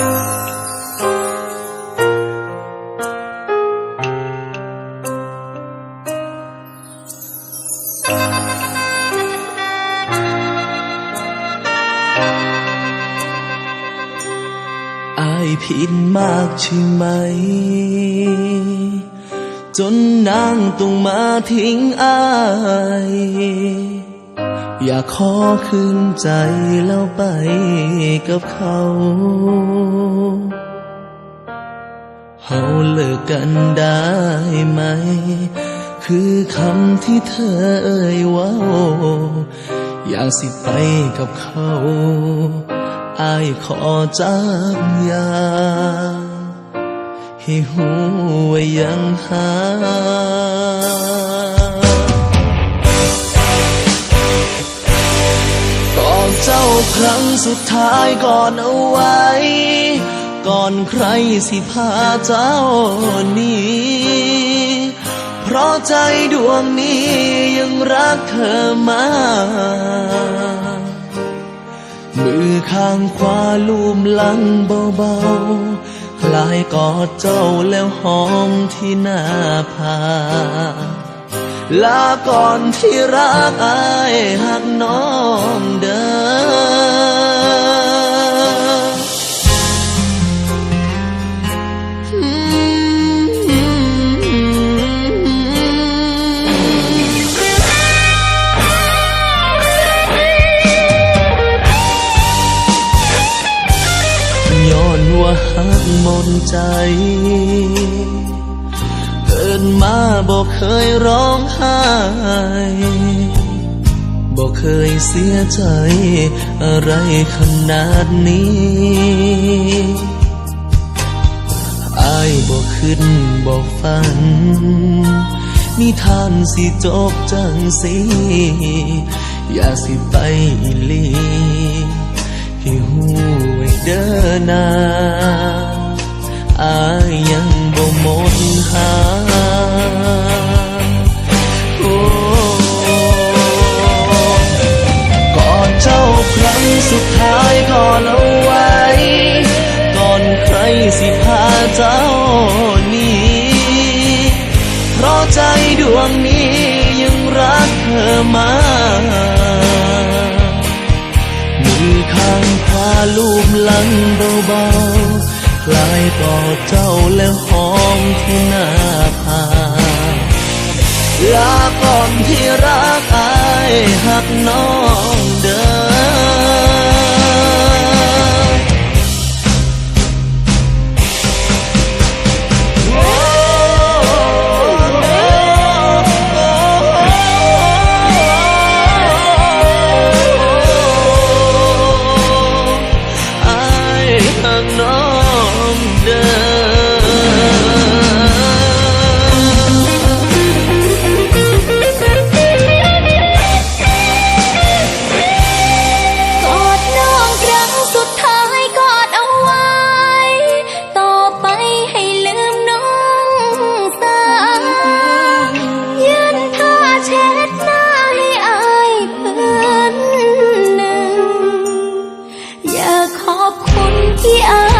ອ້າຍຜິດມາກໃຊ່ໄໝ ຈົນນາງຕ້ອງມາຖິ້ມອ້າຍ? ຢາກຂໍຄືນໃຈລາວໄປກັບເຂົາ. ເຮົາເລີກກັນໄດ້ໄໝ? ຄືຄຳທີ່ເທີເອີ່ຍເວົ້າ. ຢາກຊິໄປກັບເຂົາ, ອ້າຍຂໍຈັກຢ່າ ໃຫ້ຮູ້ວ່າຍັງຫາ. ກອດເຈົ້າຄັ້ງສຸດທ້າຍກ່ອນເອົາໄວ້, ກ່ອນໃຄຊິພາເຈົ້າໜີ, ເພາະໃຈດວງນີ້ຍັງຮັກເທີມາ. ມືຂ້າງຂວາລູບຫຼັງເບົາໆ, ຄລາຍກອດເຈົ້າແລ້ວຫອມທີ່ໜ້າຜາກ. ລາກ່ອນທີ່ຮັກ, ອ້າຍຮັກນ້ອງເດີ. ຍ້ອນວ່າຮັກໝົດໃຈ, ເກີດມາບໍ່ເຄີຍຮ້ອງໄຫ້, ບໍ່ເຄີຍເສຍໃຈອາໄລຂະໜາດນີ້. ອ້າຍບໍ່ຄິດບໍ່ຝັນ ນິທານຊິຈົບຈັ່ງຊີ້. ຢ່າຊິໄປອີ່ຫຼີ ໃຫ້ຮູ້ໄວ້ເດີນາ, ອ້າຍຍັງບໍ່ໝົດຫາ. ໂອ້ ກອດເຈົ້າຄັ້ງສຸດທ້າຍກ່ອນເອົາໄວ້, ກ່ອນໃຄຊິພາເຈົ້າໜີ, ເພາະໃຈດວງນີ້ຍັງຮັກເທີມາ. ມືຂ້າງຂວາລູບຫຼັງເບົາໆ, ຄລາຍກອດເຈົ້າແລ້ວຫອມທີ່ໜ້າຜາກ. ລາກ່ອນທີ່ຮັກ, ອ້າຍຮັກນ້ອງເດີ. ອ້າຍຮັກນ້ອງເດີ. ກອດນ້ອງຄັ້ງສຸດທ້າຍ ກອດເອົາໄວ້ ຕໍ່ໄປໃຫ້ລືມນ້ອງສາ. ຢືນຜ້າເຊັດໜ້າໃຫ້ອ້າຍພື້ນໜຶ່ງ. ຢາກຂອບຄຸນທີ່ອ້າ